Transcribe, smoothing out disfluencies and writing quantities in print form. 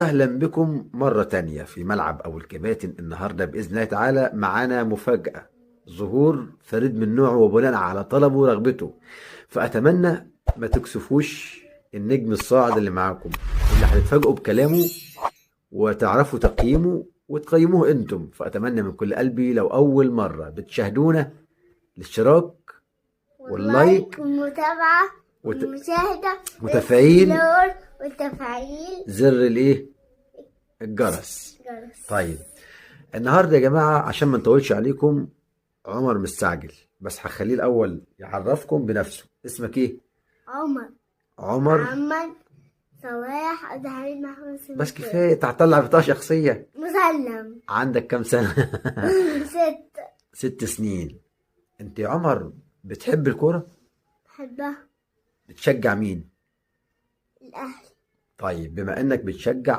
أهلا بكم مرة تانية في ملعب أبو الكباتن. النهاردة بإذن الله تعالى معانا مفاجأة، ظهور فريد من نوعه وبناء على طلبه ورغبته، فأتمنى ما تكسفوش النجم الصاعد اللي معاكم، اللي هتتفاجئوا بكلامه وتعرفوا تقييمه وتقيموه انتم. فأتمنى من كل قلبي لو أول مرة بتشاهدونا الاشتراك وال like والمتابعة والمشاهدة وتفعيل وتفعيل زر الايه؟ الجرس. الجرس. طيب النهارده يا جماعة عشان ما نطولش عليكم، عمر مستعجل، بس هخليه الاول يعرفكم بنفسه. اسمك ايه؟ عمر. عمر محمد صلاح عبد الحميد محمود سليم. بس كفاية تعطلع بطاقة شخصية. مسلم. عندك كام سنة؟ 6. 6 سنين. انت يا عمر بتحب الكورة؟ بحبها. بتشجع مين؟ الأهلي. طيب بما انك بتشجع